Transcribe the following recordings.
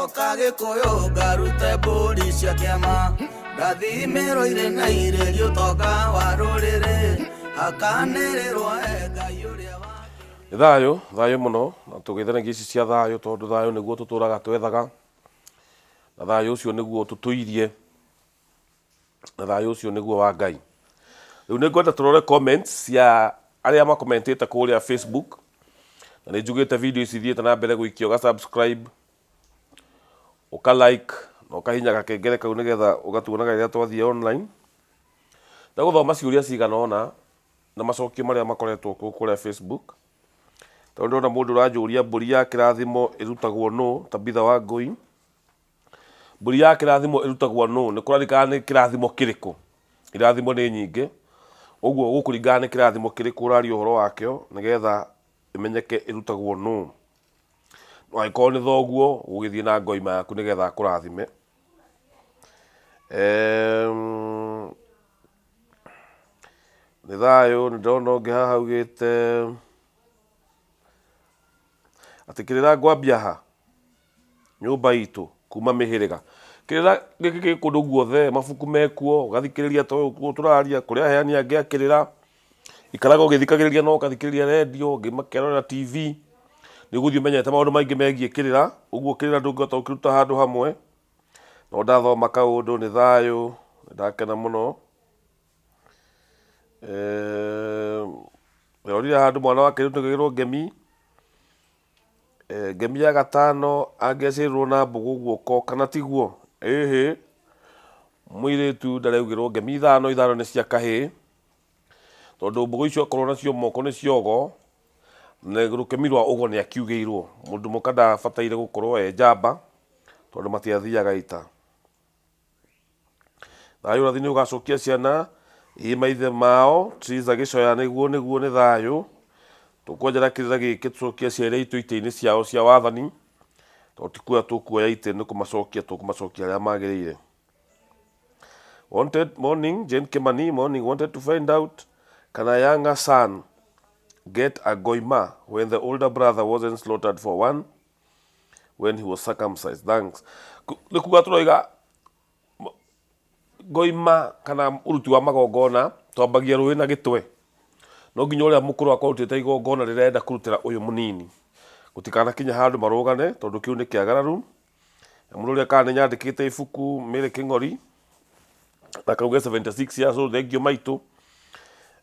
Ngacoka Gĩkũyũ ngarute mbũri cia kĩama. Ngathimĩrwo irĩ na irĩri ũtonga wa rũrĩrĩ. Hakanĩrĩrwo he Ngai ũrĩa wa Nĩ thayũ, thayũ mũno, na tũgeithanagia ici cia thayũ tondũ thayũ nĩguo tũtũraga twethaga, na thayũ ũcio nĩguo tũtũirie, na thayũ ũcio nĩguo wa Ngai. Rĩu nĩ ngwenda tũrore comments cia arĩa makomentĩte kũrĩa Facebook, na nĩ njugĩte video ici ithiĩte na mbere gũikio, ũga subscribe, ũka like, na ũkahihinya gakengere kau nĩgetha ũgatuonaga rĩrĩa twathiĩ online. Ndagũthoma ciũria cigana ũna na macokio marĩa makoretwo kuo kũrĩa Facebook, tondũ ndĩrona mũndũ ũranjũria mbũri ya kĩrathimo ĩrutagwo nũ, Tabitha Wangũi. Mbũri ya kĩrathimo ĩrutagwo nũ? Nĩ kũraringana nĩ kĩrathimo kĩrĩkũ. Irathimo nĩ nyingĩ, ũguo gũkũringana nĩ kĩrathimo kĩrĩkũ ũraria ũhoro wakĩo nĩgetha ĩmenyeke ĩrutagwo nũ. Angĩkorwo nĩ thoguo, ũgũgĩthiĩ na ngoima yaku nĩgetha akũrathime. Nĩ thayũ, nĩ ndĩrona ũngĩ haha augĩte atĩ kĩrĩra ngwambia ha? Nyũmba itũ kuma mĩhĩrĩga. Kĩrĩra gĩkĩ gĩ kũndũ guothe, mabuku mekuo, ũgathikĩrĩria ta ũguo tũraria, kũrĩ aheani angĩ a kĩrĩra, ikaraga ũgĩthikagĩrĩria na ũgathikĩrĩria rendio, angĩ makerorera TV, nĩ ũgũthiĩ ũmenyete maũndũ maingĩ megiĩ kĩrĩra, ũguo kĩrĩra ndũngĩhota gũkĩruta handũ hamwe, no ndathoma kaũndũ nĩ thayũ, nĩ ndakena mũno. Ndĩrorire handũ mwana wa kairĩtu nĩaigĩrwo ngemi. Ngemi ya gatano angĩaciarirwo na mbũgũ guoko kana tiguo? Ĩhĩ, mũirĩtu ndareugĩrwo ngemi ithano, ithano nĩ cia kahĩĩ, tondũ mbũgũ icio akorwo nacio moko nĩ cia ũgo, na rũkemi rwa ũgo nĩ akiugĩirwo. Mũndũ mũka ndabataire gũkorwo e njamba, tondũ matiathiaga ita. Thayũ ũrathi nĩ ũgacokia ciana i maithe mao Triza Gĩcoya nĩguo nĩguo nĩ thayũ tũkwenjera kĩrĩra gĩkĩ tũcokie aciari aitũ itĩ-inĩ ciao cia wathani tondũ ti kuoya tũkuoya itĩ nĩ kũmacokia tũkũmacokia harĩa magĩrĩire. Wanted morning Jane Kimani morning wanted to find out can a younger son get a goima when the older brother wasn't slaughtered for one when he was circumcised thanks nĩ kuga tũroiga ngoima kana ũruti wa magongona twambagia rũĩ na gĩtwe no nginya ũrĩa mũkũrũ akorwo arutĩte igongona rĩrĩa arenda kũrutĩra ũyũ mũnini gũtikanakinye handũ marũgane tondũ kĩu nĩ kĩagararu na mũndũ ũrĩa kana nĩ nyandĩkĩte ibuku Mary Kĩng'ori na kauge 76 years old thengiũ maitũ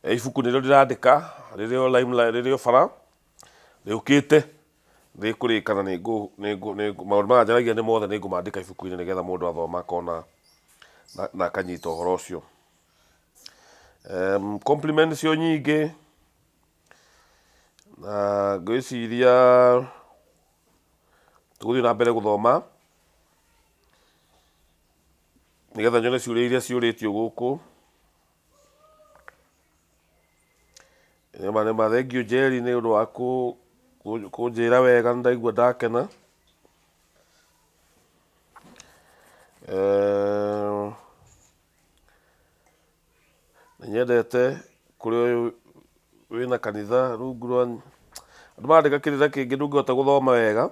ibuku nĩrĩo ndĩrandĩka rĩrĩ o limelight rĩrĩ o bara rĩũkĩte Rĩkũrĩka na maũndũ maya njaragia nĩ mothe nĩ ngũmandĩka ibuku-inĩ nĩgetha mũndũ athoma akona na akanyita ũhoro ũcio. Compliment nĩcio nyingĩ, na ngwĩciria tũgũthiĩ na mbere gũthoma, nĩgetha nyone ciũria iria ciũrĩtio gũkũ. Nĩma nĩma thengiũ Njeri nĩ ũndũ wa kũnjĩra wega nĩ ndaigua ndakena. Nĩ nyendete kũrĩa ũyũ wĩna kanitha rungu rwa, andũ marandĩka kĩrĩra kĩngĩ ndũngĩhota gũthoma wega.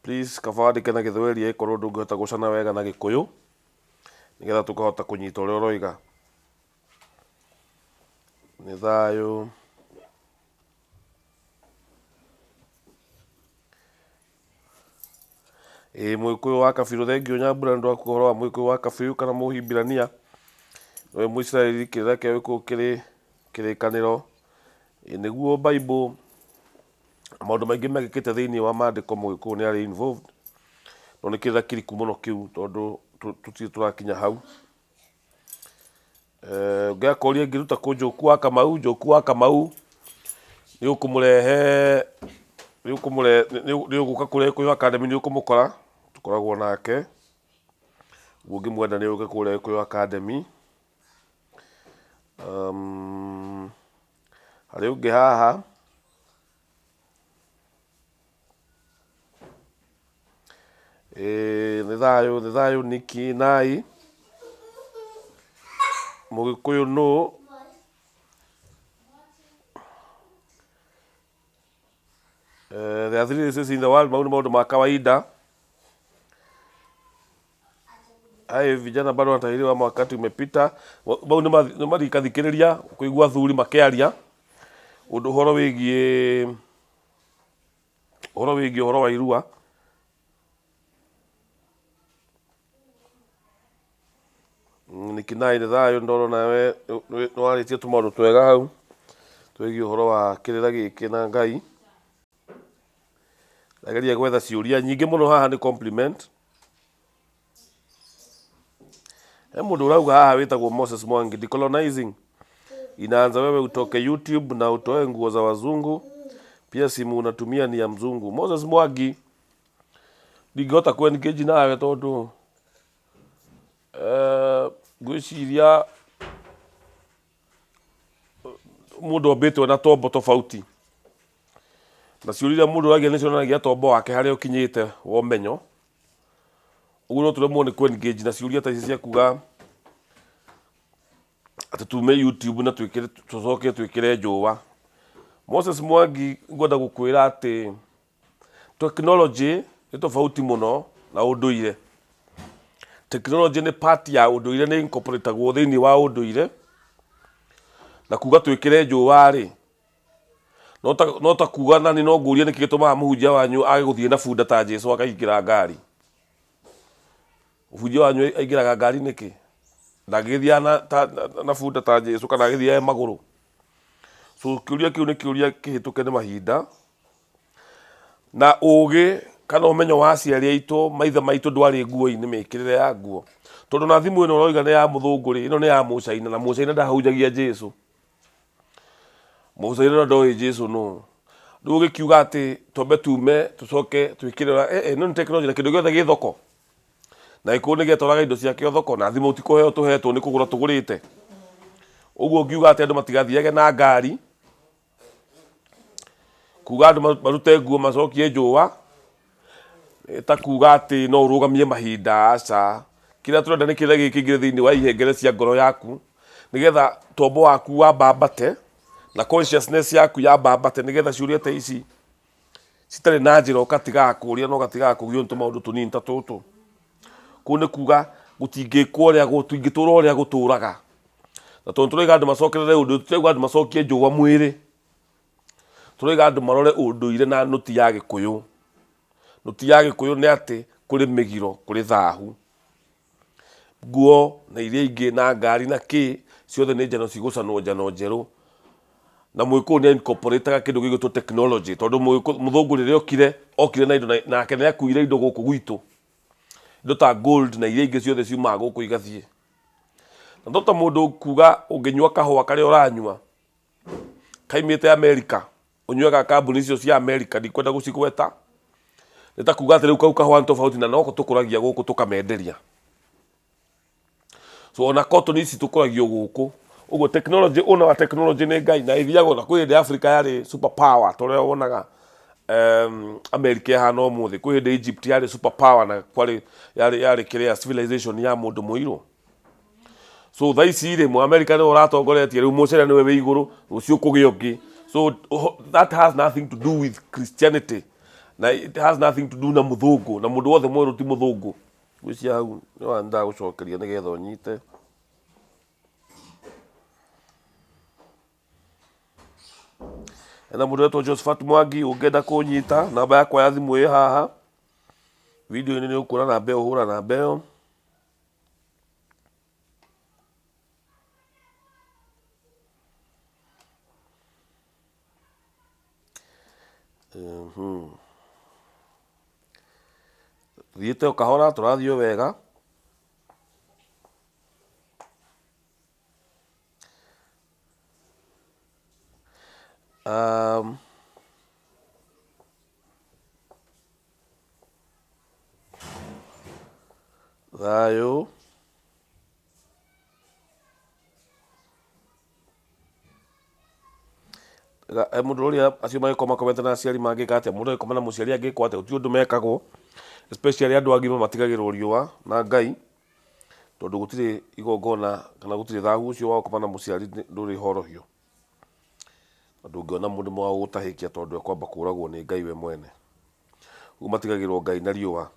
Please kaba wandĩke na gĩthweri angĩkorwo ndũngĩhota gũcana wega na gĩkũyũ, nĩgetha tũkahota kũnyita ũrĩa ũroiga. Nĩ thayũ. Ĩĩ Mũgĩkũyũ wa Kabiru, thengiũ Nyambura nĩ ũndũ wa kuga ũhoro wa Mũgĩkũyũ wa Kabiru kana Mũhibirania, nĩwe Mũisiraeli kĩrĩra kĩa Gĩkũyũ kĩrĩ kĩrĩkanĩro. Ĩĩ nĩguo Bible maũndũ maingĩ mekĩkĩte thĩinĩ wa mandĩko Mũgĩkũyũ nĩ arĩ involved, no nĩ kĩrĩra kĩriku mũno kĩu tondũ tũtirĩ tũrakinya hau. Ũngĩ akoria ingĩruta kũ Njoku wa Kamau, Njoku wa Kamau nĩ ũkũmũrehe, nĩ ũkũmũrehe, nĩ ũgũka kũrĩa Gĩkũyũ Academy nĩ ũkũmũkora, tũkoragwo nake, ũguo ũngĩmwenda nĩ ũke kũrĩa Gĩkũyũ Academy. Harĩ ũngĩ haha. Ĩĩ nĩ thayũ nĩ thayũ Niki Nai, Mũgĩkũyũ nũ? The There are three races in the world, mau nĩ maũndũ ma kawaida. Ai vijana bado wanatahiriwa ama wakati umepita. Mau nĩ marikathikĩrĩria kũigua athuri makĩaria ũndũ ũhoro wĩgiĩ ũhoro wa irua. Nĩ Kinai nĩ thayũ, ndona nawe nĩ warĩtie tũmaũndũ twega hau twĩgiĩ ũhoro wa kĩrĩra gĩkĩ na Ngai. Ndageria gwetha ciũria nyingĩ mũno haha nĩ compliment. He mũndũ ũrauga haha wĩtagwo Moses Mwangi, decolonizing inaanza wewe utoke YouTube na utoe nguo za wazungu, pia simu unatumia ni ya mzungu. Moses Mwangi, ndingĩhota ku engage nawe tondũ ngwĩciria mũndũ ombĩtwo na tombo tofauti, na ciũria iria mũndũ ũragia nĩ cionanagia tombo wake harĩa ũkinyĩte wa ũmenyo. Ũguo no tũremwo nĩ ku engage na ciũria ta ici cia kuga atĩ tume YouTube na twĩkĩre tũcoke twĩkĩre njũa. Moses Mwangi, ngwenda gũkwĩra atĩ technology nĩ tofauti mũno na ũndũire. Technology nĩ part ya ũndũire, nĩ incorporatagwo thĩinĩ wa ũndũire. Na kuga twĩkĩre njũa rĩ, no ta kuga nani no ngũrie nĩkĩ gĩtũmaga mũhunjia wanyu age gũthiĩ na bunda ta Jesu akaingĩra ngari. Mũhunjia wanyu aingĩraga ngari nĩkĩ? Ndangĩgĩthiaga na bunda ta Jesu kana agĩthiage magũrũ. So kĩũria kĩu nĩ kĩũria kĩhĩtũke nĩ mahinda. Na ũgĩ kana ũmenyo wa aciari aitũ, maithe maitũ, ndwarĩ nguo-inĩ, mĩkĩrĩre ya nguo. Tondũ na thimũ ĩno ũroiga nĩ ya mũthũngũ rĩ, ĩno nĩ ya mũcaina, na mũcaina ndahunjagia Jesu. Mũcaina ndoĩ Jesu nũ. Rĩu ũgĩkiuga atĩ twambe tume tũcoke twĩkĩre ĩno nĩ technology na kĩndũ gĩothe gĩ thoko. Na gĩkũyũ nĩ gĩetwaraga indo ciakĩo thoko, na thimũ ti kũheo tũhetwo, nĩ kũgũra tũgũrĩte. Ũguo ngiuga atĩ andũ matigathiage na ngari, kuga andũ marute nguo macokie njũa, ta kuga atĩ no ũrũgamie mahinda, aca. Kĩrĩa tũrenda nĩ kĩrĩa gĩkĩ kĩingĩre thĩinĩ wa ihengere cia ngoro yaku, nĩgetha tombo waku wambambate na consciousness yaku yambambate, nĩgetha ciũria ta ici citarĩ na njĩra ũgatigaga kũũria na ũgatigaga kũgio nĩ tũmaũndũ tũnini ta tũtũ. Kũu nĩ kuga gũtingĩkwo ũrĩa gũtingĩtũra ũrĩa gũtũraga. Na tondũ tũrauga andũ macokerere ũndũ, tũtirauga andũ macokie njũa mwĩrĩ. Tũrauga andũ marore ũndũire na nũti ya Gĩkũyũ. Nũti ya Gĩkũyũ nĩ atĩ kũrĩ mĩgiro, kũrĩ thahu. Nguo na iria ingĩ na ngari na kĩ, ciothe nĩ njano cigũcanwo njano njerũ. Na mũgĩkũyũ nĩ incorporate kĩndũ gĩgwĩtwo technology, tondũ mũthũngũ rĩrĩa okire, okire na indo nake nĩ akuire indo gũkũ gwitũ. Indo ta gold na iria ingĩ ciothe ciumaga gũkũ igathiĩ. Na to ta mũndũ kuga ũngĩnyua kahũa karĩa ũranyua kaimĩte America, ũnyuaga kambuni icio cia America, ndikwenda gũcigweta, nĩ ta kuga atĩ rĩu kau kahũa nĩ tofauti na noko tũkũragia gũkũ tũkamenderia. So ona cotton ici tũkũragio gũkũ. Ũguo technology, ũna wa technology nĩ Ngai na ĩthiaga ona kwĩ hĩndĩ Africa yarĩ super power ta ũrĩa wonaga America ĩhana ũmũthĩ. Kwĩ hĩndĩ Egypt yarĩ super power na kwarĩ yarĩ kĩrĩa civilization ya mũndũ mũirũ. So thaa ici rĩ, Mũamerika nĩwe ũratongoretie, rĩu mũcaina nĩwe wĩ igũrũ, rũciũ kũgĩe ũngĩ. So that has nothing to do with Christianity. Na it has nothing to do na mũthũngũ, na mũndũ wothe mwerũ ti mũthũngũ. Ngwĩciria hau nĩ ndagũcokeria nĩgetha ũnyite. Hena mũndũ wetwo Josephat Mwangi ũngĩenda kũnyita, namba yakwa ya thimũ ĩ haha. Video-inĩ nĩ ũkuona namba ĩyo, hũra namba ĩyo. Tũthiĩte o kahora, tũrathiĩ o wega. Thayũ. Mũndũ ũrĩa acio magĩkorwo makomete na aciari mangĩka atĩa? Mũndũ agĩkoma na mũciari angĩkwo atĩa? Gũtirĩ ũndũ mekagwo, especially andũ agima matigagĩrwo riũa na Ngai, tondũ gũtirĩ igongona kana gũtirĩ thahu ũcio wa gũkoma na mũciari ndũrĩ horohio. Na ndũngĩona mũndũ wa gũgũtahĩkia tondũ ekwamba kũragwo nĩ Ngai we mwene. Rĩu matigagĩrwo Ngai na riũa.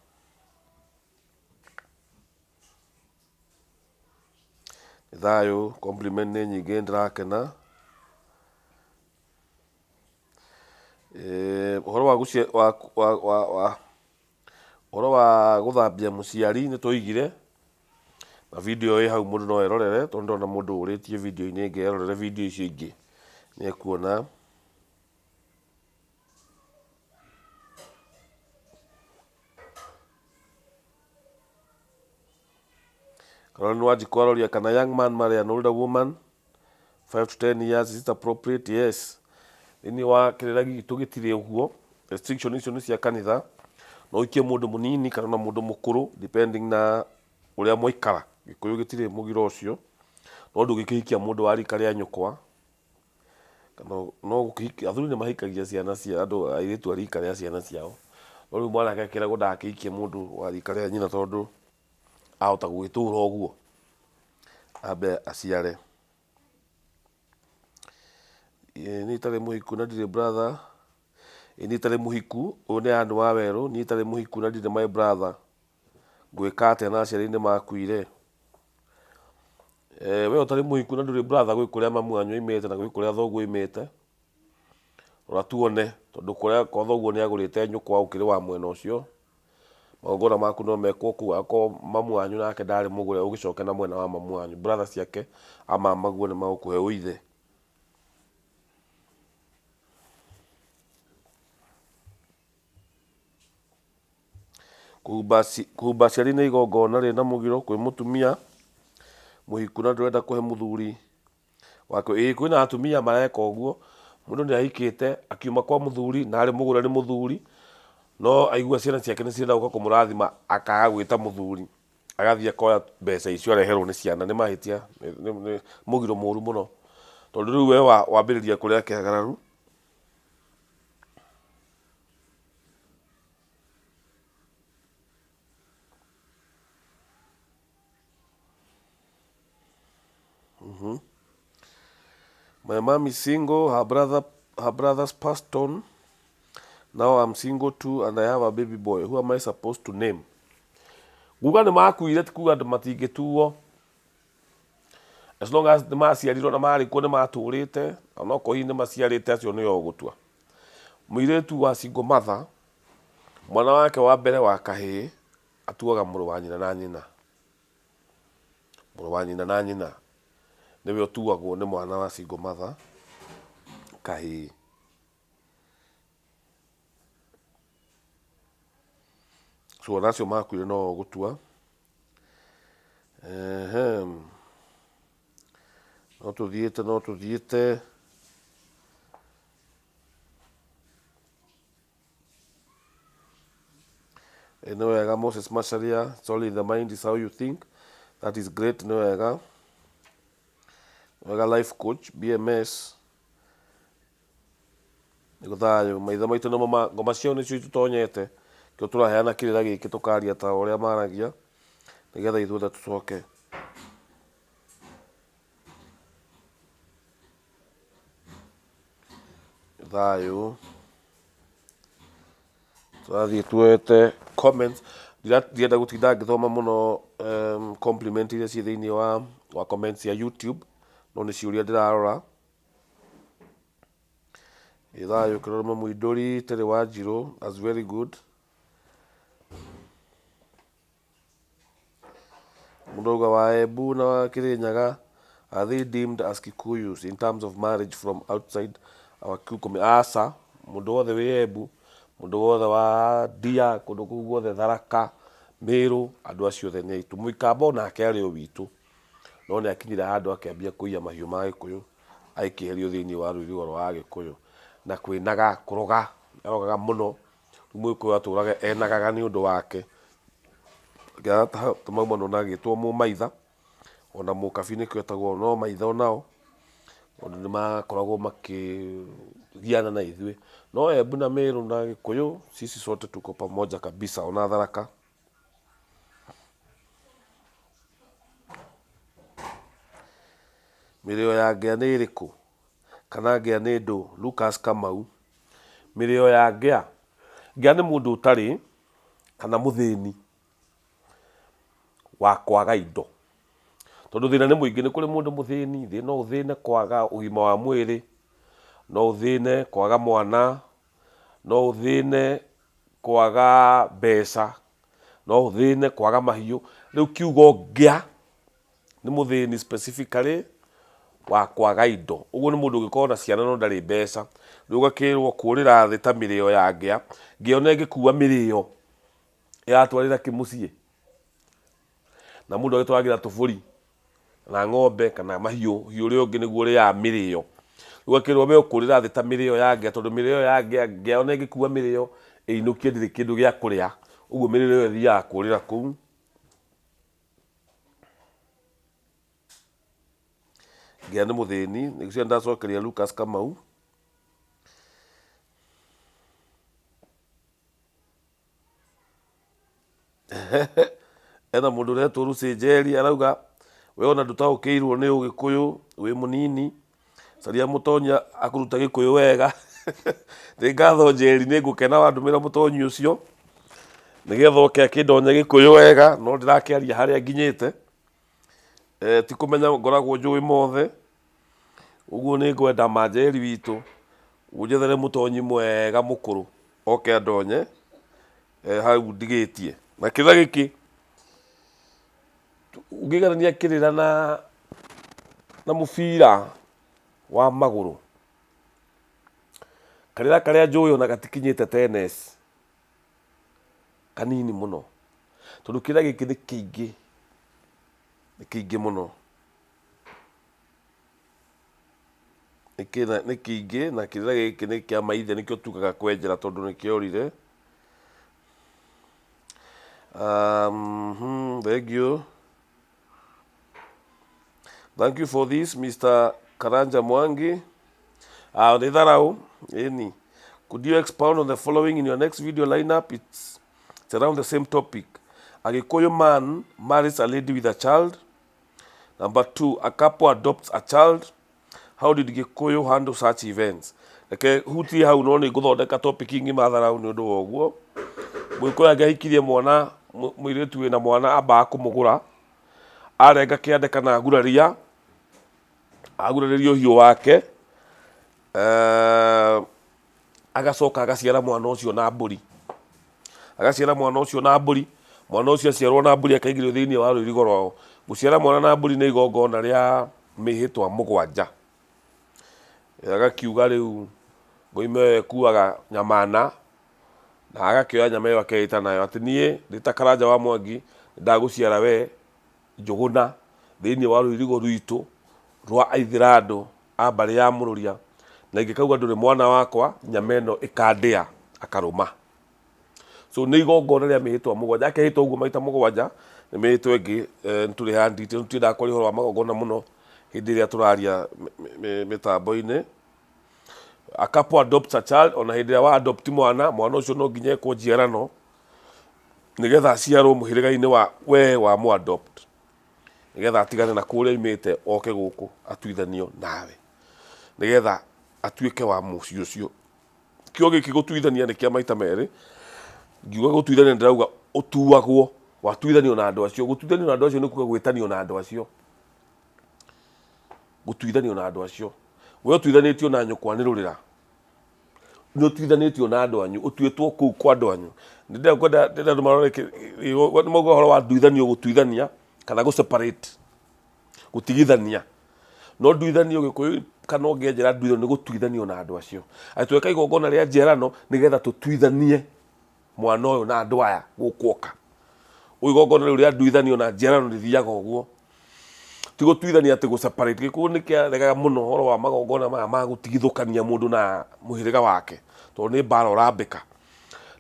Nĩ thayũ, compliment nĩ nyingĩ nĩndĩrakena. Ũhoro wa wa wa wa wa ũhoro wa gũthambia mũciari nĩ twoigire, na video ĩ hau mũndũ no erorere tondũ ndĩrona mũndũ ũrĩtie video-inĩ ĩngĩ erorere video icio ingĩ nĩ ekuona. Caroline Wanjikũ aroria kana young man marry an older woman 5 to 10 years is it appropriate? Yes. Thĩinĩ wa kĩrĩra gitũ gĩtirĩ ũguo, restriction icio nĩ cia kanitha, no ũhikie mũndũ mũnini kana ona mũndũ mũkũrũ depending na ũrĩa mwaikara. Gĩkũyũ gĩtirĩ mũgiro ũcio, no ndũngĩkĩhikia mũndũ wa rika rĩa nyũkwa. Kana no gũkĩhikia, athuri nĩ mahikagia ciana cia andũ airĩtu a rika rĩa ciana ciao, no rĩu mwanake akĩragwo ndagakĩhikie mũndũ wa rika rĩa nyina tondũ ahota gũgĩtũra ũguo, ambe aciare. Niĩ itarĩ mũhiku na ndirĩ brother, niĩ itarĩ mũhiku, ũyũ nĩ Ann Wawerũ, niĩ itarĩ mũhiku na ndirĩ my brother, ngwĩka atĩa na aciari nĩ makuire? We ũtarĩ mũhiku na ndũrĩ brother gwĩ kũrĩa mamu wanyu oimĩte na gwĩ kũrĩa thoguo oimĩte, rora tuone tondũ kũrĩa kwa thoguo nĩ agũrĩte nyũkwa ũkĩrĩ wa mwena ũcio, magongona maku no mekwo kũu, akorwo mamu wanyu nake ndarĩ mũgũre ũgĩcoke na mwena wa mamu wanyu, brother ciake a mamaguo nĩ magũkũhe ũithe. Kũhumba aciari nĩ igongona rĩna mũgiro kwĩ mũtumia mũhiku na ndũrenda kũhe mũthuri wake. Ĩĩ kwĩna atumia mareka ũguo, mũndũ nĩ ahikĩte akiuma kwa mũthuri na arĩ mũgũre nĩ mũthuri, no aigua ciana ciake nĩ cirenda gũka kũmũrathima akaga gwĩta mũthuri, agathiĩ akoya mbeca icio areherwo nĩ ciana. Nĩ mahĩtia, nĩ mũgiro mũru mũno, tondũ rĩu we wambĩrĩria kũrĩa kĩagararu. My mom is single, her brother's passed on. Now I'm single too and I have a baby boy. Who am I supposed to name? Kuga nĩ makuire ti kuga andũ matingĩtuo. As long as nĩ maciarirwo na marĩ kuo nĩ matũrĩte, onokorwo hihi nĩ maciarĩte acio nĩo ũgũtua. Mũirĩtu wa single mother, mwana wake wa mbere wa kahĩĩ atuaga mũrũ wa nyina na nyina. Mũrũ wa nyina na nyina nĩwe ũtuagwo nĩ mwana wa single mother kahĩĩ. So ona acio makuire no ũgũtua. Ehem. No tũthiĩte no tũthiĩte. Nĩ wega Moses Macharia, it's all in the mind is how you think. That is great, nĩ wega. Nĩ wega life coach, BMS. Nĩguo thayũ, maithe maitũ nĩmo ma, ngoma ciao nĩcio itũtonyete, nĩkĩo tũraheana kĩrĩra gĩkĩ tũkaria ta ũrĩa maragia, nĩgetha ithuothe tũcoke. Thayũ. Tũrathiĩ tuoete comments, ndirenda gũtinda ngĩthoma mũno compliment iria ciĩ thĩiniĩ wa comments cia YouTube, no nĩ ciũria ndĩrarora. Ĩ thayũ Kĩrormo Mũindũri, Terry Wanjirũ, that's very good. Mũndũ auga wa Embu na wa Kĩrĩnyaga, are they deemed as Kikuyus in terms of marriage from outside our Kikuyu community? Aca, mũndũ wothe wĩ Embu, mũndũ wothe wa Ndia, kũndũ kũu guothe Tharaka, Mĩrũ, andũ acio othe nĩ aitũ. Mũikamba onake arĩ o witũ, no nĩ akinyire handũ akĩambia kũiya mahiũ ma Gĩkũyũ, agĩkĩeherio thĩiniĩ wa rũirigo rwa Agĩkũyũ, na kwĩnaga, kũroga, arogaga mũno. Rĩu mũgĩkũyũ atũraga enagaga nĩ ũndũ wake. Mauma na agĩtwo mũmaitha, ona mũkabi nĩkĩo etagwo no maitha onao, tondũ nĩ makoragwo makĩgiana na ithuĩ. No Embu na Mĩrũ na Gĩkũyũ, sisi sote tuko pamoja kabisa ona Tharaka. Mĩrĩo ya ngĩa nĩ ĩrĩkũ? Kana ngĩa nĩ ndũ? Lucas Kamau. Mĩrĩo ya ngĩa? Ngĩa nĩ mũndũ ũtarĩ kana mũthĩni wa kwaga indo. Tondũ thĩna nĩ mũingĩ, nĩ kũrĩ mũndũ mũthĩni, thĩ no ũthĩne kwaga ũgima wa mwĩrĩ, no ũthĩne kwaga mwana, no ũthĩne kwaga mbeca, no ũthĩne kwaga mahiũ. Rĩu kiugo ngĩa nĩ mũthĩni specifically wa kwaga indo. Ũguo nĩ mũndũ ũngĩkorwo na ciana no ndarĩ mbeca. Rĩu ũgakĩrwo kũrĩra thĩ ta mĩrĩo ya ngĩa. Ngĩa ona ĩngĩkua mĩrĩo ĩratwarĩra kĩ mũciĩ? Na mũndũ agĩtwaragĩra tũbũri kana ng'ombe kana mahiũ, hiũ ũrĩa ũngĩ nĩguo ũrĩaga mĩrĩo. Rĩu ũgakĩrwo we ũkũrĩra thĩ ta mĩrĩo ya ngĩa tondũ mĩrĩo ĩyo ya ngĩa, ngĩa ona ĩngĩkua mĩrĩo ĩinũkie ndĩrĩ kĩndũ gĩa kũrĩa. Ũguo mĩrĩo ĩyo ĩthiaga kũrĩra kũu. Ngĩa nĩ mũthĩni, nĩcio ndacokeria Lucas Kamau. Hena mũndũ ũretwo Lucy Njeri arauga we ona ndũtaũkĩirwo nĩ ũgĩkũyũ wĩ mũnini, caria mũtonyi akũrute gĩkũyũ wega. Nĩ ngatho Njeri, nĩ ngũkena wandũmĩra mũtonyi ũcio nĩgetha oke akĩndonye gĩkũyũ wega, no ndĩrakĩaria harĩa nginyĩte. Ti kũmenya ngoragwo njũĩ mothe, ũguo nĩ ngwenda ma Njeri witũ ũnjethere mũtonyi mwega mũkũrũ oke andonye hau ndigĩtie. Na kĩrĩra gĩkĩ ũngĩiganania kĩrĩra na mũbira wa magũrũ, karĩra karĩa njũĩ ona gatikinyĩte tennis, kanini mũno, tondũ kĩrĩra gĩkĩ nĩ kĩingĩ, nĩ kĩingĩ mũno. Nĩ kĩingĩ na kĩrĩra gĩkĩ nĩ kĩa maithe nĩkĩo tugaga kwenjera tondũ nĩ kĩorire. Thank you. Thank you for this, Mr. Karanja Mwangi. Ah, nĩ tharau. Ĩni. Could you expound on the following in your next video lineup? It's around the same topic. A Gikuyu man marries a lady with a child. Number two, a couple adopts a child. How did Gikuyu handle such events? Reke hutie hau no nĩ ngũthondeka topic ng'ima tharau nĩ ũndũ wa ũguo. Mũgĩkũyũ angĩahikirie mwana mũirĩtu wĩna mwana ambaga kũmũgũra, arenga kĩande kana aguraria, agurarĩria ũhiũ wake, agacoka agaciara mwana ũcio na mbũri. Agaciara mwana ũcio na mbũri, mwana ũcio aciarwo na mbũri akaingĩrio thĩinĩ wa rũirigo rwao. Gũciara mwana na mbũri nĩ igongona rĩa mĩhĩtwa mũgwanja. Agakiuga rĩu ngoima ĩyo ĩkuaga nyama na, na agakĩoya nyama ĩyo akeĩta nayo atĩ niĩ ndĩ ta Karanja wa Mwangi nĩndagũciara we Njũgũna thĩinĩ wa rũirigo rwitũ rwa Aithĩrandũ a mbarĩ ya Mũrũria, na ingĩkauga ndũrĩ mwana wakwa nyama ĩno ĩkandĩa akarũma. So nĩ igongona rĩa mĩhĩtwa mũgwanja, akehĩta ũguo maita mũgwanja, nĩ mĩhĩtwa ĩngĩ nĩ tũrĩhaga detail, tũtiendaga kwaria ũhoro wa magongona mũno hĩndĩ ĩrĩa tũraria mĩtambo-inĩ. A couple adopts a child, ona hĩndĩ ĩrĩa wa adopt mwana, mwana ũcio no nginya ekwo njiarano nĩgetha aciarwo mũhĩrĩga-inĩ wa we wa mũ adopt, nĩgetha atigane na kũrĩa aumĩte oke gũkũ atuithanio nawe, nĩgetha atuĩke wa mũciĩ ũcio. Kiugo gĩkĩ gũtuithania nĩ kĩa maita merĩ, ngiuga gũtuithania ndĩrauga ũtuagwo, watuithanio na andũ acio. Gũtuithanio na andũ acio nĩ kuga gwĩtanio na andũ acio, gũtuithanio na andũ acio. We ũtuithanĩtio na nyũkwa nĩ rũrĩra, nĩ ũtuithanĩtio na andũ anyu, ũtuĩtwo kũu kwa andũ anyu. Ndĩrenda kwenda ndĩrenda andũ marore nĩ mauga ũhoro wa nduithanio gũtuithania kana gũ separate, gũtigithania. No nduithanio Gĩkũyũ kana ũngĩenjera nduithanio nĩ gũtuithanio na andũ acio. Atĩ tweka igongona rĩa njiarano nĩgetha tũtuithanie mwana ũyũ na andũ aya gũkũ oka. Ũguo igongona rĩu rĩa nduithanio na njiarano rĩthiaga ũguo. Ti gũtuithania atĩ gũ separate. Gĩkũyũ nĩ kĩaregaga mũno ũhoro wa magongona maya ma gũtigithũkania mũndũ na mũhĩrĩga wake tondũ nĩ mbara ũrambĩka.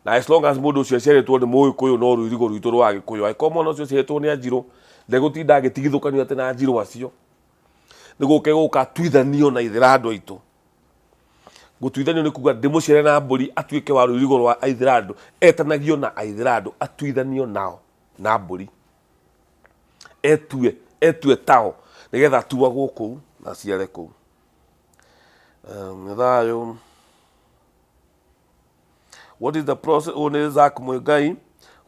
Na as long as mũndũ ũcio aciarĩtwo nĩ Mũgĩkũyũ no rũirigo rwitũ rwa Agĩkũyũ. Angĩkorwo mwana ũcio aciarĩtwo nĩ Anjirũ, ndegũtinda agĩtigithũkanio atĩ na Anjirũ acio. Nĩ gũka egũka atuithanio na Ithĩrandũ aitũ. Gũtuithanio nĩ kuga ndĩmũciare na mbũri atuĩke wa rũirigo rwa Aithĩrandũ, etanagio na Aithĩrandũ, atuithanio nao na mbũri. Etue, etue tao nĩgetha atuagwo kũu na aciare kũu. Nĩ thayũ. What is the process? Ũyũ nĩ Zack Muigai.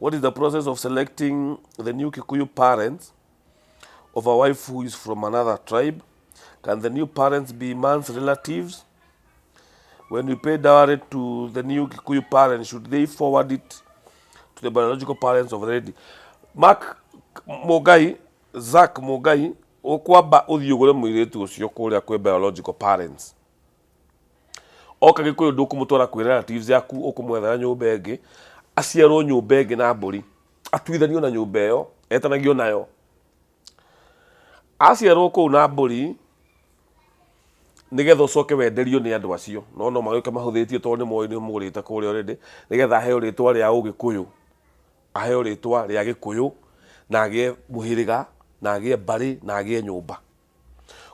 What is the process of selecting the new Kikuyu parents of a wife who is from another tribe? Can the new parents be man's relatives? When we pay dowry to the new Kikuyu parents, should they forward it to the biological parents of the lady? Mark Mugai, Zack Mugai, ũkwamba ũthiĩ ũgũre mũirĩtu ũcio kũrĩa kwĩ biological parents. Oka Gĩkũyũ ndũkũmũtwara kwĩ relatives yaku, ũkũmwethera nyũmba ĩngĩ, aciarwo nyũmba ĩngĩ na mbũri, atuithanio na nyũmba ĩyo, etanagio nayo. Aciarwo kũu na mbũri, nĩgetha ũcoke wenderio nĩ andũ acio, no no magĩũke mahũthĩtie tondũ nĩ moĩ nĩ ũmũgũrĩte kũrĩa already, nĩgetha aheo rĩtwa rĩa ũgĩkũyũ, aheo rĩtwa rĩa gĩkũyũ, na agĩe mũhĩrĩga, na agĩe mbarĩ, na agĩe nyũmba.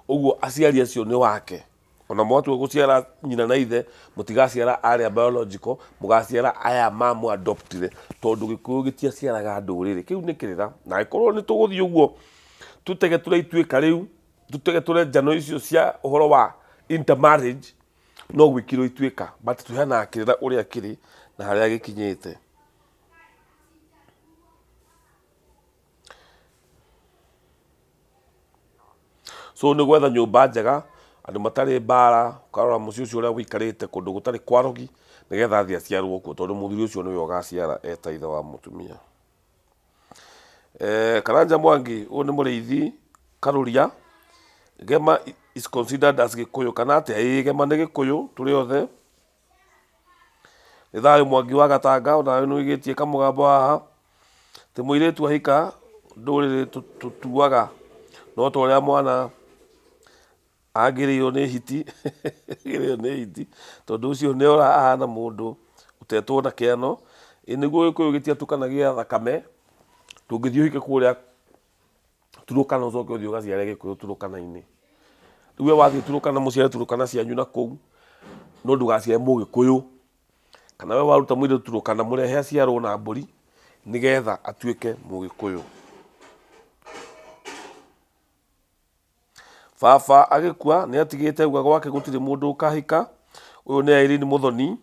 Ũguo aciari acio nĩ wake. Ona mwatua gũciara nyina na ithe, mũtigaciara arĩa biological, mũgaciara aya mamũ adoptire, tondũ gĩkũyũ gĩtiaciaraga ndũrĩrĩ. Kĩu nĩ kĩrĩra. Na angĩkorwo nĩ tũgũthiĩ ũguo tũtegetũre ituĩka rĩu, tũtegetũre njano icio cia ũhoro wa intermarriage, no gwĩkirwo ituĩka. But tũheanaga kĩrĩra ũrĩa kĩrĩ na harĩa gĩkinyĩte. So nĩ gwetha nyũmba njega, andũ matarĩ mbara, ũkarora mũciĩ ũcio ũrĩa ũikarĩte kũndũ gũtarĩ kwarogi, nĩgetha athiĩ aciarwo kuo, tondũ mũthuri ũcio nĩwe ũgaciara eta ithe wa mũtumia. Eh, Karanja Mwangi, ũyũ nĩ mũrĩithi Karũria. Gema is considered as Gĩkũyũ kana atĩa? Ĩĩ Gema nĩ Gĩkũyũ tũrĩ othe. Nĩ thayũ Mwangi wa Gatanga, onawe nĩ ũigĩtie kamũgambo haha. Atĩ mũirĩtu ahika ndũrĩrĩ tũtuaga no ta ũrĩa mwana angĩrĩirwo nĩ hiti angĩrĩirwo nĩ hiti, tondũ ũcio nĩ ora ahana mũndũ ũtetwo na kĩano. Ĩ nĩguo Gĩkũyũ gĩtiatukanagia thakame, ndũngĩthiĩ ũhike kũrĩa Turukana ũcoke ũthiĩ ũgaciare Gĩkũyũ Turukana-inĩ. Rĩu we wathiĩ Turukana mũciare Turukana cianyu na kũu, no ndũgaciare Mũgĩkũyũ. Kana we waruta mũirĩtu Turukana mũrehe aciarwo na mbũri nĩgetha atuĩke Mũgĩkũyũ. Baba agĩkua nĩ atigĩte auga gwake gũtirĩ mũndũ ũkahika. Ũyũ nĩ Irene Mũthoni.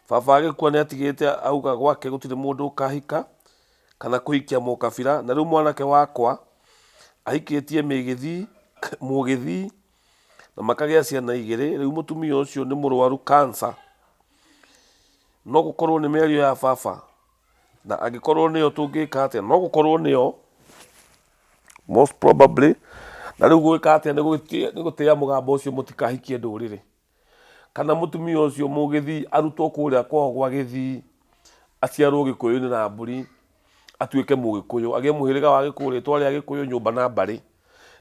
Baba agĩkua nĩ atigĩte auga gwake gũtirĩ mũndũ ũkahika kana kũhikia mũkabira. Na rĩu mwanake wakwa ahikĩtie mĩgĩthii, mũgĩthii na makagĩa ciana igĩrĩ. Rĩu mũtumia ũcio nĩ mũrwaru cancer. No gũkorwo nĩ mĩario ya baba? Na angĩkorwo nĩyo tũngĩka atĩa? No gũkorwo nĩyo most probably. Na rĩu gwĩka atĩa nĩ gũtĩa mũgambo ũcio mũtikahikie ndũrĩrĩ. Kana mũtumia ũcio mũgĩthii arutwo kũrĩa kwao gwa gĩthii, aciarwo gĩkũyũ-inĩ na mbũri, atuĩke mũgĩkũyũ, agĩe mũhĩrĩga wa gĩkũyũ, rĩtwa rĩa gĩkũyũ, nyũmba na mbarĩ,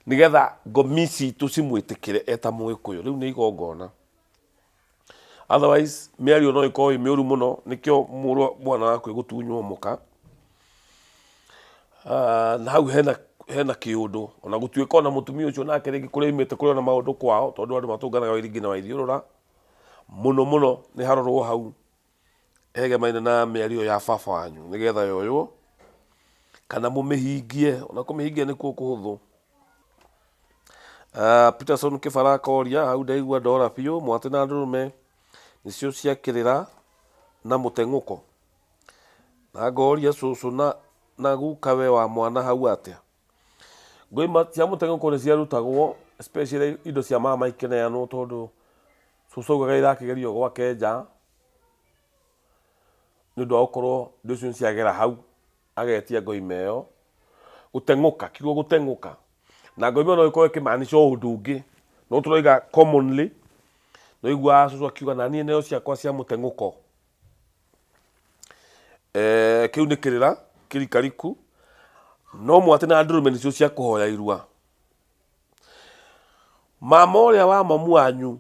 nĩgetha ngomi citũ cimwĩtĩkĩre eta mũgĩkũyũ. Rĩu nĩ igongona. Otherwise mĩario no ĩkorwo ĩ mĩũru mũno nĩkĩo mũrũ mwana waku egũtunywo mũka. Ah, na hau hena hena kĩũndũ ona gũtuĩka ona mũtumia ũcio nake rĩngĩ kũrĩa aumĩte kũrĩ ona maũndũ kwao tondũ andũ matũnganaga wairingi na waithiũrũra mũno mũno nĩ harorwo hau hegemaine na mĩario ya baba wanyu nĩgetha yoywo kana mũmĩhingie ona kũmĩhingia nĩkuo kũhũthũ. Ah, Peterson Kĩbara akoria hau ndaigua ndora biũ mwatĩ na ndũrũme nĩcio cia kĩrĩra na mũteng'ũko. Na ngoria cũcũ na, na gukawe wa mwana hau atĩa. Ngoima cia mũteng'ũko nĩ ciarutagwo especially indo cia mama ikĩneanwo tondũ cũcũ augaga irakĩgerio gwake nja nĩ ũndũ wa gũkorwo indo icio nĩ ciagera hau. Agetia ngoima ĩyo, gũteng'ũka, kiugo gũteng'ũka. Na ngoima ĩyo no ĩkorwo ĩkĩmaanica o ũndũ ũngĩ, no tũroiga commonly, nĩ ũiguaga cũcũ akiuga naniĩ neo ciakwa cia mũteng'ũko. Eh, kĩu nĩ kĩrĩra kĩrikariku, no mwatĩ na ndũrũme nĩcio cia kũhoya irua. Mama ũrĩa wa mamu wanyu,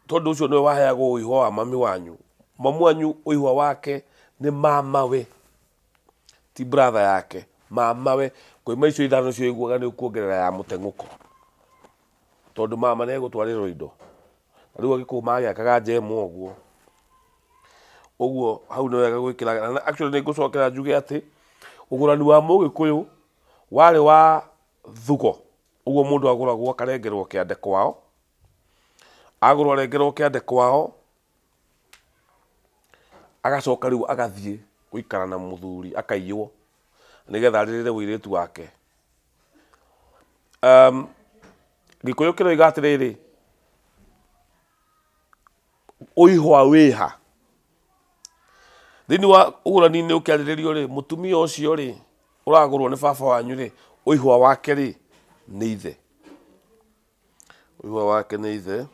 tondũ ũcio nĩwe waheagwo ũihwa wa mami wanyu, mamu wanyu ũihwa wake nĩ mamawe. Ti brother yake, mamawe. Koima icio ithano cio aiguaga nĩ ũkuongerera ya mũteng'ũko. Tondũ mama nĩ egũtwarĩrwo indo. Na rĩu Agĩkũyũ magĩakaga njemu ũguo. Ũguo hau nĩ wega gwĩkĩra. Na actually nĩ ngũcokera njuge atĩ, ũgũrani wa Mũgĩkũyũ warĩ wa thugo. Ũguo mũndũ agũragwo akarengerwo kĩande kwao. Agũrwo arengerwo kĩande kwao. Agacoka rĩu agathiĩ gũikara na mũthuri akaiywo nĩgetha arĩrĩre ũirĩtu wake. Gĩkũyũ kĩroiga atĩrĩrĩ, ũihwa wĩha. Thĩinĩ wa ũgũrani-inĩ ũkĩarĩrĩrio rĩ, mũtumia ũcio rĩ, ũragũrwo nĩ baba wanyu rĩ, ũihwa wake rĩ, nĩ ithe. Ũihwa wake nĩ ithe.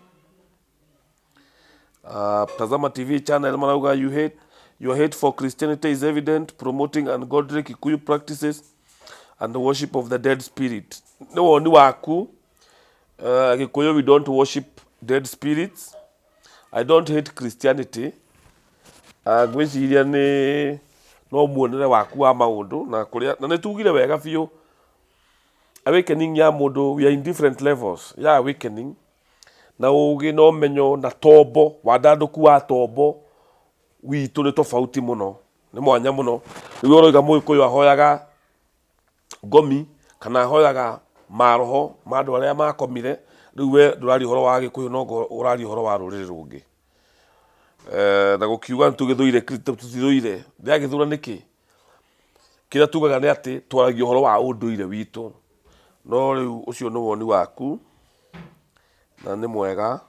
Tazama TV channel marauga you hate, your hate for Christianity is evident, promoting ungodly Kikuyu practices and the worship of the dead spirit. Nĩ woni waku. Gikuyu we don't worship dead spirits. I don't hate Christianity. Ngwĩciria nĩ no muonere waku wa maũndũ na kũrĩa na nĩ tugire wega biũ awakening ya mũndũ, we are in different levels ya awakening na ũgĩ na ũmenyo na tombo wandandũku wa tombo witũ nĩ tofauti mũno, nĩ mwanya mũno. Rĩu ũroiga Mũgĩkũyũ ahoyaga ngomi kana ahoyaga maroho ma andũ arĩa makomire, rĩu we ndũraria ũhoro wa Gĩkũyũ no ũraria ũhoro wa rũrĩrĩ rũngĩ. Na gũkiuga nĩ tũgĩthũire tũtithũire, ndĩragĩthũra nĩkĩ? Kĩrĩa tugaga nĩ atĩ twaragia ũhoro wa ũndũire witũ, no rĩu ũcio nĩ woni waku na nĩ mwega.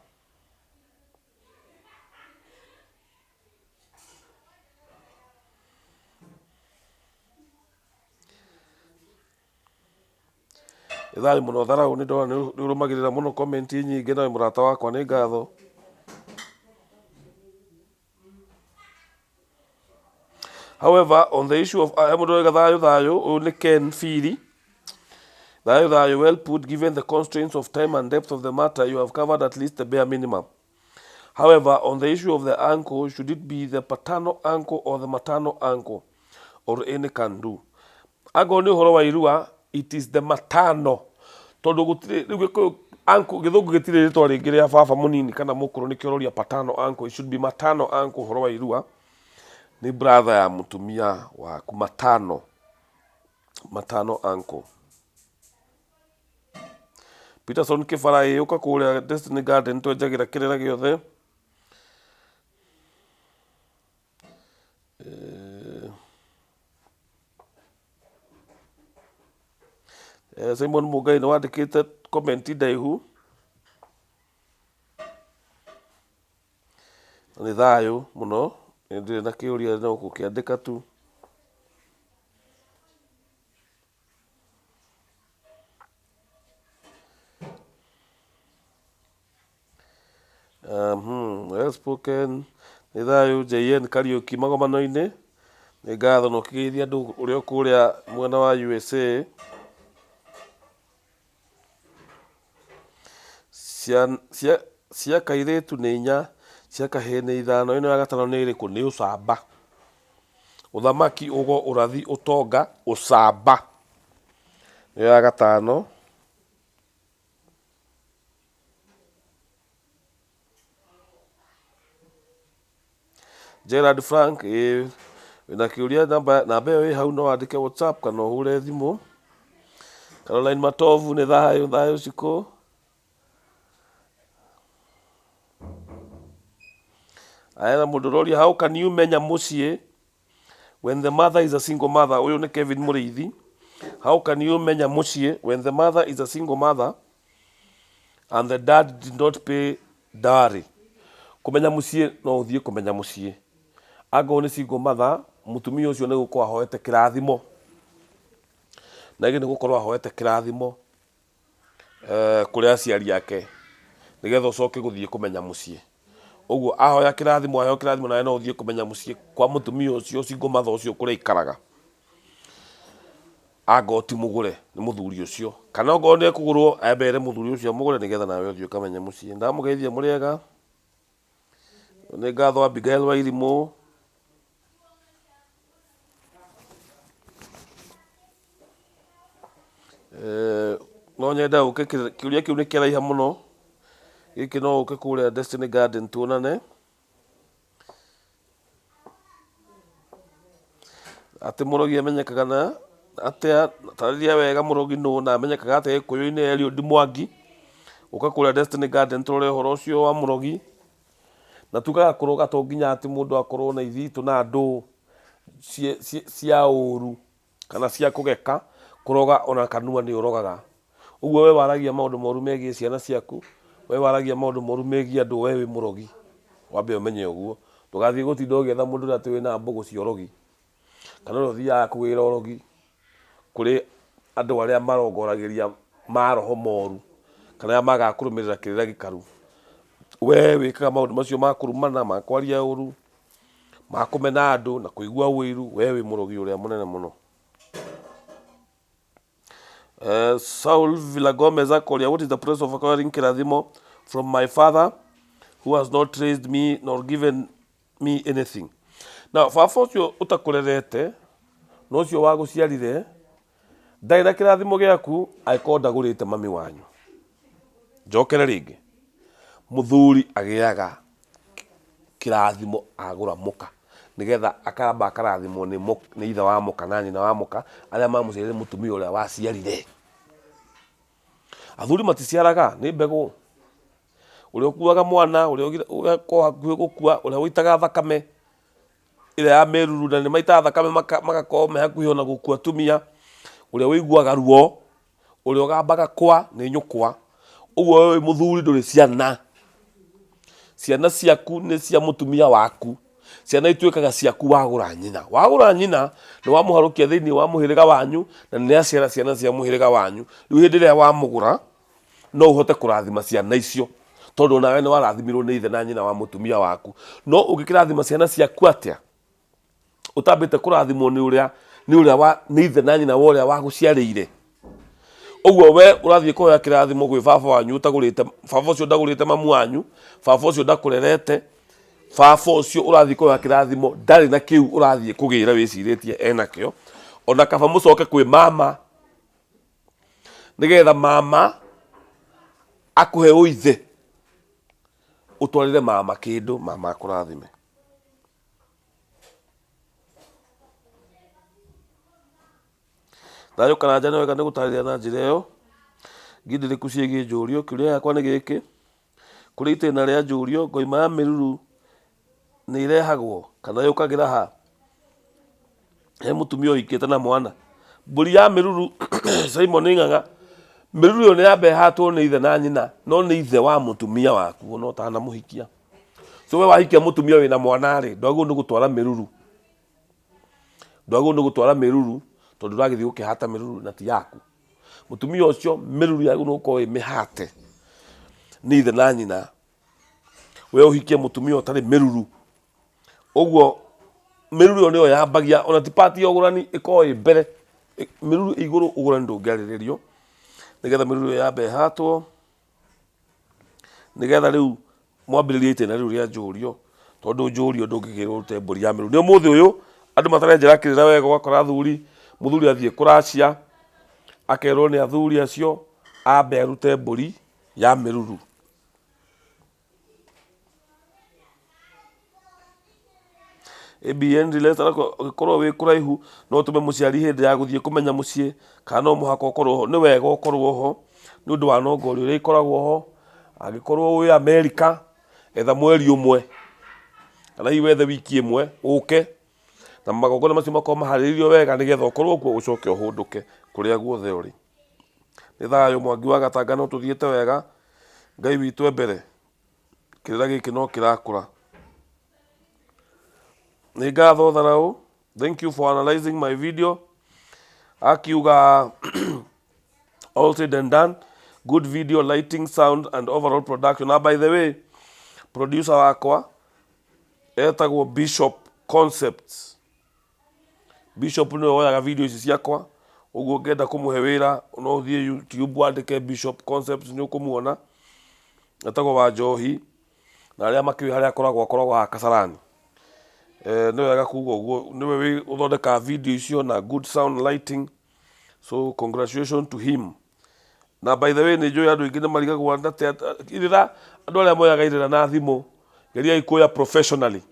Nĩ thayũ mũno Tharau, nĩ ndona nĩ ũrũmagĩrĩra mũno comment nyingĩ na wĩ mũrata wakwa, nĩ ngatho. However, on the issue of he mũndũ ũroiga thayũ thayũ, ũyũ nĩ Ken Biri. Thayũ thayũ, well put, given the constraints of time and depth of the matter, you have covered at least the bare minimum. However, on the issue of the uncle, should it be the paternal uncle or the maternal uncle, or any can do? Angorwo nĩ ũhoro wa irua, it is the maternal. Tondũ gũtirĩ, rĩu Gĩkũyũ, uncle, Gĩthũngũ gĩtirĩ rĩtwa rĩngĩ rĩa baba mũnini kana mũkũrũ nĩkĩo ũroria paternal uncle, it should be maternal uncle ũhoro wa irua. Nĩ brother ya mũtumia waku, maternal, maternal uncle. Peterson Kĩbara ĩ ũka kũrĩa Destiny Garden twenjagĩra kĩrĩra gĩothe. Simon Mũngai nĩ wandĩkĩte comment ndaihu. Nĩ thayũ mũno, ndirĩ na kĩũria no gũkĩandĩka tu. Well spoken. Nĩ thayũ JN Kariũki magomano-inĩ. Nĩ ngatho na ũkĩgeithia andũ ũrĩa kũrĩa mwena wa USA. Cia kairĩtu nĩ inya, cia kahĩĩ nĩ ithano, ĩno ya gatano nĩ ĩrĩkũ? Nĩ ũcamba. Ũthamaki, ũgo, ũrathi, ũtonga, ũcamba. Nĩyo ya gatano. Gerald Frank, ĩĩ wĩna kĩũria namba namba ĩyo ĩ hau no wandĩke WhatsApp kana ũhũre thimũ. Caroline Matovu nĩ thayũ, thayũ cikũ. Aya mũndũ ũroria how can you menya mũciĩ when the mother is a single mother? Ũyũ nĩ Kevin Mũrĩithi. How can you menya mũciĩ when the mother is a single mother and the dad did not pay dowry? Kũmenya mũciĩ no ũthiĩ kũmenya mũciĩ. Angorwo nĩ single mother, mũtumia ũcio nĩ gũkorwo ahoete kĩrathimo. Na nĩ gũkorwo ahoete kĩrathimo kũrĩ aciari ake nĩgetha ũcoke gũthiĩ kũmenya mũciĩ. Ũguo ahoya kĩrathimo aheo kĩrathimo nawe no ũthiĩ kũmenya mũciĩ kwa mũtumia ũcio single mother ũcio kũrĩa aikaraga. Angorwo ti mũgũre nĩ mũthuri ũcio, kana okorwo nĩ ekũgũrwo ambe ere mũthuri ũcio amũgũre nĩgetha nawe ũthiĩ ũkamenye mũciĩ. Ndamũgeithia mũrĩ ega, nĩ ngatho Abigail Wairimũ. No nyende ũke, kĩũria kĩu nĩ kĩraiha mũno, gĩkĩ no ũke kũrĩa Destiny Garden tuonane. Atĩ mũrogi amenyekaga na atĩa, tarĩria wega mũrogi nũ na amenyekaga atĩa gĩkũyũ-inĩ Eliud Mwangi. Ũka kũrĩa Destiny Garden tũrore ũhoro ũcio wa mũrogi. Na tugaga kũroga to nginya atĩ mũndũ akorwo na ithitũ na andũ cia ũru kana cia kũgeka, kũroga ona kanua nĩ ũrogaga. Ũguo we waragia maũndũ moru megiĩ ciana ciaku, we waragia maũndũ moru megiĩ andũ, we wĩ mũrogi. Wambe ũmenye ũguo. Ndũgathiĩ gũtinda ũgĩetha mũndũ ũrĩa atĩ wĩna mbũgũ cia ũrogi, kana ũrĩa ũthiaga kũgĩra ũrogi kũrĩ andũ arĩa marongoragĩria maroho moru, kana arĩa magaga kũrũmĩrĩra kĩrĩra gĩkaru. We wĩkaga maũndũ macio ma kũrumana, ma kwaria ũru, ma kũmena andũ na kũigua ũiru, we wĩ mũrogi ũrĩa mũnene mũno. Saul Villagomez akoria, what is the process of acquiring kĩrathimo from my father who has not raised me nor given me anything? Now, baba ũcio ũtakũrerete na ũcio wagũciarire ndarĩ na kĩrathimo gĩaku angĩkorwo ndagũrĩte mami wanyu. Njokere rĩngĩ, mũthuri agĩaga kĩrathimo agũra mũka nĩgetha akamba akarathimwo nĩ ithe wa mũka na nyina wa mũka arĩa mamũciarire mũtumia ũrĩa waciarire. Athuri maticiaraga, nĩ mbegũ. Ũrĩa ũkuaga mwana, ũrĩa ũkoragwo hakuhĩ gũkua, ũrĩa ũitaga thakame ĩrĩa ya mĩruru na nĩ maitaga thakame magakorwo me hakuhĩ ona gũkua atumia, ũrĩa ũiguaga ruo, ũrĩa ũgambaga kwa nĩ nyũkwa. Ũguo we wĩ mũthuri ndũrĩ ciana. Ciana ciaku nĩ cia mũtumia waku. Ciana ituĩkaga ciaku wagũra nyina. Wagũra nyina nĩ wamũharũkia thĩinĩ wa mũhĩrĩga wanyu na nĩ aciara ciana cia mũhĩrĩga wanyu. Rĩu hĩndĩ ĩrĩa wamũgũra no ũhote kũrathima ciana icio tondũ onawe nĩ warathimirwo nĩ ithe na nyina wa mũtumia waku. No ũngĩkĩrathima ciana ciaku atĩa ũtambĩte kũrathimwo nĩ ũrĩa nĩ ũrĩa wa nĩ ithe na nyina wa ũrĩa wagũciarĩire? Ũguo we ũrathiĩ kũhoya kĩrathimo gwĩ baba wanyu ũtagũrĩte, baba ũcio ndagũrĩte mamu wanyu, baba ũcio ndakũrerete, baba ũcio ũrathiĩ kũhoya kĩrathimo ndarĩ na kĩu ũrathiĩ kũgĩra wĩcirĩtie enakĩo. Ona kaba mũcoke kwĩ mama nĩgetha mama akũhe ũithe, ũtwarĩre mama kĩndũ, mama akũrathime. Thayũ Karanja nĩ wega nĩ gũtarĩria na njĩra ĩyo ngindĩrĩku ciĩgiĩ njũrio. Kĩũria gĩakwa nĩ gĩkĩ, kũrĩ itĩna rĩa njũrio, ngoima ya mĩruru nĩ ĩrehagwo kana yũkagĩra ha he mũtumia ũhikĩte na mwana? Mbũri ya mĩruru Simon Ng'ang'a, mĩruru ĩyo nĩ yamba ĩhatwo nĩ ithe na nyina, no nĩ ithe wa mũtumia waku ona ũtanamũhikia. So we wahikia mũtumia wĩna mwana rĩ, ndwagĩrĩirwo nĩ gũtwara mĩruru. Ndwagĩrĩirwo nĩ gũtwara mĩruru tondũ ũragĩthiĩ gũkĩhata mĩruru na ti yaku. Mũtumia ũcio mĩruru yagĩrĩirwo nĩ gũkorwo ĩ mĩhate nĩ ithe na nyina. We ũhikie mũtumia ũtarĩ mĩruru. Ũguo mĩruru ĩyo nĩyo yambagia ona ti part ya ũgũrani ĩkoragwo ĩ mbere. Mĩruru ĩ igũrũ ũgũrani ndũngĩarĩrĩrio nĩgetha mĩruru ĩyo yambe ĩhatwo. Nĩgetha rĩu mwambĩrĩrie itĩna rĩu rĩa njũrio, tondũ njũrio ndũngĩkĩrwo ũrute mbũri ya mĩruru. Nĩ ũmũthĩ ũyũ andũ matarenjera kĩrĩra wega ũgakora athuri, mũthuri athiĩ kũracia, akerwo nĩ athuri acio ambe arute mbũri ya mĩruru. ABN Relator ũngĩkorwo wĩ kũraihu no ũtũme mũciari hĩndĩ ya gũthiĩ kũmenya mũciĩ kana no mũhaka ũkorwo ho. Nĩ wega ũkorwo ho nĩ ũndũ wa nongori ũrĩa ikoragwo ho. Angĩkorwo wĩ Amerika etha mweri ũmwe kana hihi wethe wiki ĩmwe ũke na magongona macio makorwo maharĩrĩirio wega nĩgetha ũkorwo kuo ũcoke ũhũndũke kũrĩa guothe ũrĩ. Nĩ thayũ Mwangi wa Gatanga no tũthiĩte wega Ngai witũ e mbere. Kĩrĩra gĩkĩ no kĩrakũra. Nĩ ngatho Tharaũ, thank you for analyzing my video. Akiuga all said and done, good video, lighting, sound and overall production. Na by the way, producer wakwa etagwo Bishop Concepts. Bishop nĩwe woyaga video ici ciakwa, ũguo ũngĩenda kũmũhe wĩra no ũthiĩ YouTube wandĩke Bishop Concepts nĩ ũkũmuona, etagwo Wanjohi, na arĩa makĩũĩ harĩa akoragwo akoragwo haha Kasarani. Nĩ wega kuga ũguo, nĩwe ũthondekaga video icio na good sound lighting, so congratulations to him. Na by the way nĩ njũĩ andũ aingĩ nĩ marigagwo irĩra, andũ arĩa moyaga irĩra na thimũ, geriai kuoya professionally.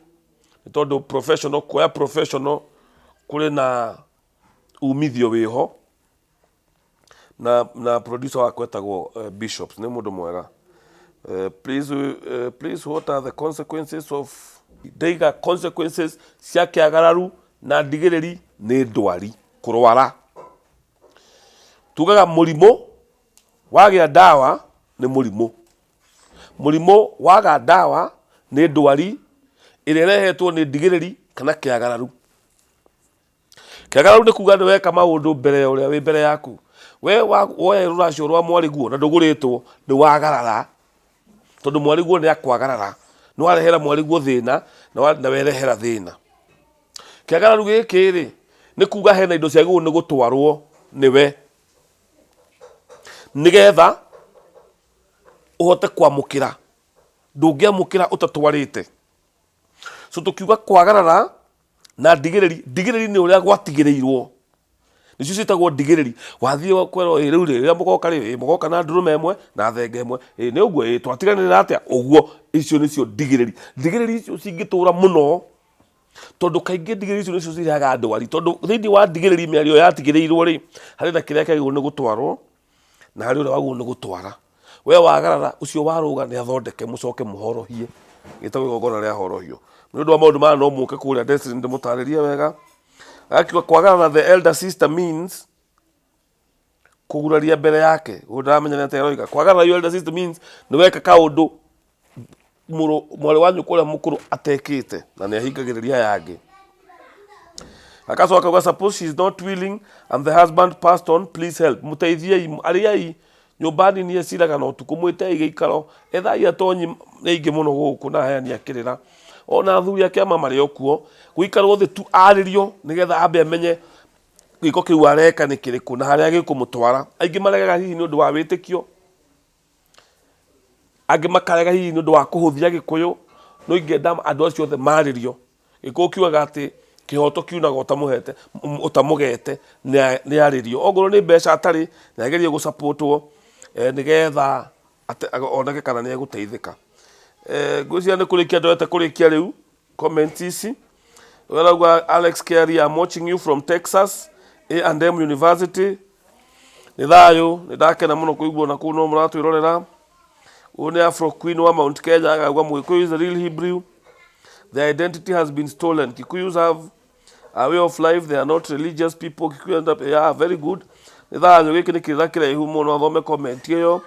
Nĩ tondũ professional, kuoya professional kũrĩ na umithio wĩho, na producer wakwa etagwo Bishop, nĩ mũndũ mwega. Please, please, what are the consequences of ndaiga consequences cia kĩagararu na ndigĩrĩri nĩ ndwari kũrwara. Tugaga mũrimũ wagĩa ndawa nĩ mũrimũ, mũrimũ waga ndawa nĩ ndwari ĩrĩa ĩrehetwo nĩ ndigĩrĩri kana kĩagararu. Kĩagararu nĩ kuga nĩ weka maũndũ mbere ya ũrĩa wĩ mbere yaku. We woya rũracio rwa mwarĩguo na ndũgũrĩtwo, nĩ wagarara, tondũ mwarĩguo nĩ akwagarara, nĩ warehera mwarĩguo thĩna na werehera thĩna. Kĩagararu gĩkĩ rĩ, nĩ kuga hena indo ciagĩrĩirwo nĩ gũtwarwo nĩwe nĩgetha ũhote kwamũkĩra. Ndũngĩamũkĩra ũtatwarĩte. So tũkiuga kwagarara na ndigĩrĩri, ndigĩrĩri nĩ ũrĩa gwatigĩrĩirwo, nĩcio ciĩtagwo ndigĩrĩri. Wathiĩ kwĩrwo ĩ rĩu rĩ, rĩrĩa mũgoka rĩ, ĩ mũgoka na ndũrũme ĩmwe na thenge ĩmwe, ĩ nĩ ũguo, ĩ twatiganĩrĩra atĩa ũguo. Icio nĩcio ndigĩrĩri. Ndigĩrĩri icio cingĩtũra mũno, tondũ kaingĩ ndigĩrĩri icio nĩcio cirehaga ndwari, tondũ thĩinĩ wa ndigĩrĩri mĩario yatigĩrĩirwo rĩ, harĩ na kĩrĩa kĩagĩrĩirwo nĩ gũtwarwo na harĩ ũrĩa wagĩrĩirwo nĩ gũtwara. We wagarara, ũcio warũga nĩ athondeke mũcoke mũhorohie, gĩtagwo igongona rĩa horohio. Nĩ ũndũ wa maũndũ maya no mũke kũrĩa Destiny ndĩmũtarĩrie wega. Agakiuga kwagarara the elder sister means kũguraria mbere yake. Ũguo ndaramenya nĩ atĩa aroiga. Kwagarara your elder sister means nĩ weka kaũndũ mũrũ mwarĩ wa nyũkwa ũrĩa mũkũrũ atekĩte na nĩ ahingagĩrĩria aya angĩ. Akacoka akauga suppose she is not willing and the husband passed on, please help. Mũteithiei, arĩai nyũmba nini ĩciraga na ũtukũ, mwĩtei gĩikaro, ethai atonyi nĩ aingĩ mũno gũkũ na aheani a kĩrĩra. Ona athuri a kĩama marĩ o kuo, gũikarwo thĩ tu arĩrio nĩgetha ambe amenye gĩko kĩu areka nĩ kĩrĩkũ na harĩa gĩkũmũtwara. Aingĩ maregaga hihi nĩ ũndũ wa wĩtĩkio, angĩ makarega hihi nĩ ũndũ wa kũhũthia Gĩkũyũ, no ingĩenda andũ acio othe marĩrio. Gĩkũyũ kiugaga atĩ kĩhoto kiunaga ũtamũhete, ũtamũgete, nĩ arĩrio. Ongorwo nĩ mbeca atarĩ, nĩ agerie gũ support wo nĩgetha oneke kana nĩ egũteithĩka. Ngwĩciria nĩ kũrĩkia ndorete kũrĩkia rĩu comment ici. Ũyũ arauga Alex Kerry, I'm watching you from Texas, A&M University. Nĩ thayũ, nĩ ndakena mũno kũigua na kũu no mũratwĩrorera. Ũyũ nĩ Afro Queen wa Mount Kenya akauga Mũgĩkũyũ is a real Hebrew. Their identity has been stolen. Kikuyus have a way of life. They are not religious people. Kikuyu end up, yeah, very good. Nĩ thayũ, gĩkĩ nĩ kĩrĩra kĩraihu mũno, athome comment ĩyo.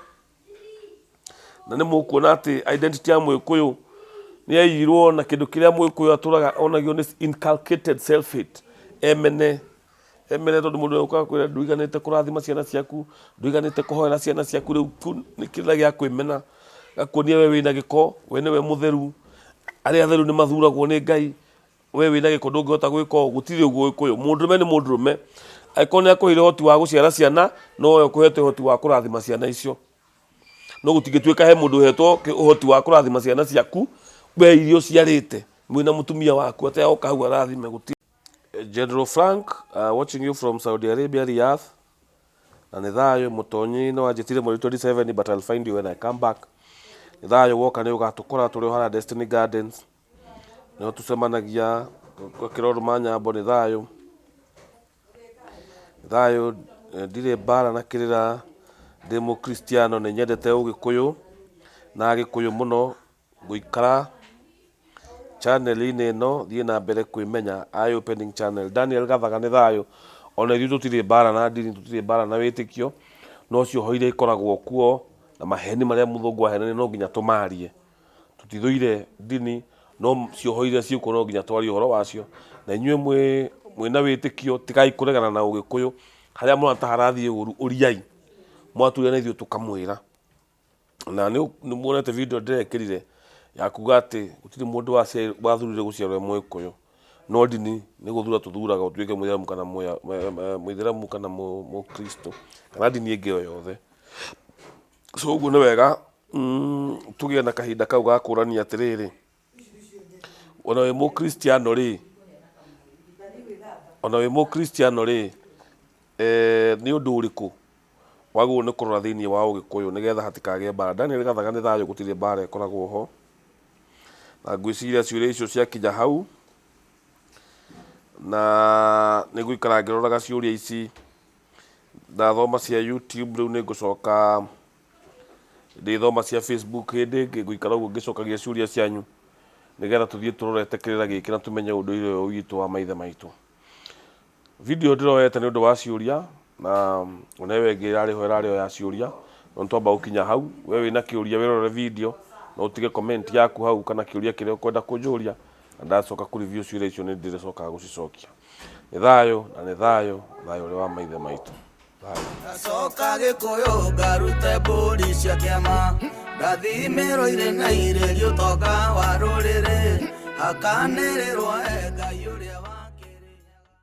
Na nĩ mũkuona atĩ identity ya Mũgĩkũyũ nĩ yaiyirwo na kĩndũ kĩrĩa Mũgĩkũyũ atũraga onagio nĩ inculcated self hate. Emene Emene tondũ mũndũ ũkaga kwĩra ndũiganĩte kũrathima ciana ciaku, ndũiganĩte kũhoera ciana ciaku, rĩu kĩu nĩ kĩrĩra gĩa kwĩmena, gakuonia we wĩna gĩko, we nĩwe mũtheru, arĩa atheru nĩ mathuragwo nĩ Ngai, we wĩna gĩko ndũngĩhota gwĩka ũũ, gũtirĩ ũguo Gĩkũyũ. Mũndũrũme nĩ mũndũrũme, angĩkorwo nĩ akũheire ũhoti wa gũciara ciana, nowe ũkũhete ũhoti wa kũrathima ciana icio. No gũtingĩtuĩka he mũndũ ũhetwo ũhoti wa kũrathima ciana ciaku, we iria ũciarĩte mwĩna mũtumia waku atĩ agoka hau arathime, gũtirĩ. General Frank, watching you from Saudi Arabia, Riyadh. Na nĩ thayũ mũtonyi no anjĩtire mweri 27 but I'll find you when I come back. Nĩ thayũ woka nĩ ũgatũkora tũrĩ o harĩa Destiny Gardens. Nĩho tũcemanagia gũkĩrorwo manyambo nĩ thayũ. Nĩ thayũ ndirĩ mbara na kĩrĩra, ndĩ mũkristiano nĩ nyendete ũgĩkũyũ na agĩkũyũ mũno. Ngũikara channel-inĩ ĩno thiĩ na mbere kwĩmenya eye opening channel. Daniel Gathaga nĩ thayũ, ona ithuĩ tũtirĩ mbara na ndini, tũtirĩ mbara na wĩtĩkio, no cioho iria ikoragwo kuo na maheni marĩa mũthũngũ ahenania no nginya tũmarie. Tũtithũire ndini, no cioho iria ciĩkuo no nginya twarie ũhoro wacio, na inyuĩ mwĩna wĩtĩkio tigai kũregana na ũgĩkũyũ, harĩa mũrona ta harathiĩ ũru ũriai, mwatũria na ithuĩ tũkamwĩra. Na nĩ muonete video ndĩrekĩrire ya kuga atĩ gũtirĩ mũndũ wathurire gũciarwo e mũgĩkũyũ, no ndini nĩ gũthura tũthuraga ũtuĩke mũithĩramu kana mũithĩramu kana mũkristo kana ndini ĩngĩ o yothe. So ũguo nĩ wega tũgĩe na kahinda kau ga kũrania atĩrĩrĩ, ona wĩ mũkristiano rĩ, ona wĩ mũkristiano rĩ, nĩ ũndũ ũrĩkũ wagĩrĩirwo nĩ kũrora thĩinĩ wa ũgĩkũyũ nĩgetha hatikagĩe mbara. Daniel Gathaga nĩ thayũ gũtirĩ mbara ĩkoragwo ho, na ngwĩciria ciũria icio ciakinya hau, na nĩ ngũikara ngĩroraga ciũria ici, ndathoma cia YouTube rĩu nĩ ngũcoka Ndĩthoma cia Facebook hĩndĩ ĩngĩ, ngũikara ũguo ngĩcokagia ciũria cianyu nĩgetha tũthiĩ tũrorete kĩrĩra gĩkĩ na tũmenye ũndũire ũyũ witũ wa maithe maitũ. Video ndĩroete nĩ ũndũ wa ciũria na ona ĩyo ĩngĩ ĩrarĩ ho ĩrarĩ o ya ciũria, no nĩtwamba gũkinya hau. We wĩna kĩũria wĩrorere video na ũtige comment yaku hau kana kĩũria kĩrĩa ũkwenda kũnjũria, na ndacoka kũ review ciũria icio nĩ ndĩrĩcokaga gũcicokia. Nĩ thayũ na nĩ thayũ, thayũ ũrĩa wa maithe maitũ. Thayũ. Ngacoka Gĩkũyũ ngarute mbũri cia kĩama, ngathimĩrwo irĩ na irĩri ũtonga wa rũrĩrĩ, hakanĩrĩrwo e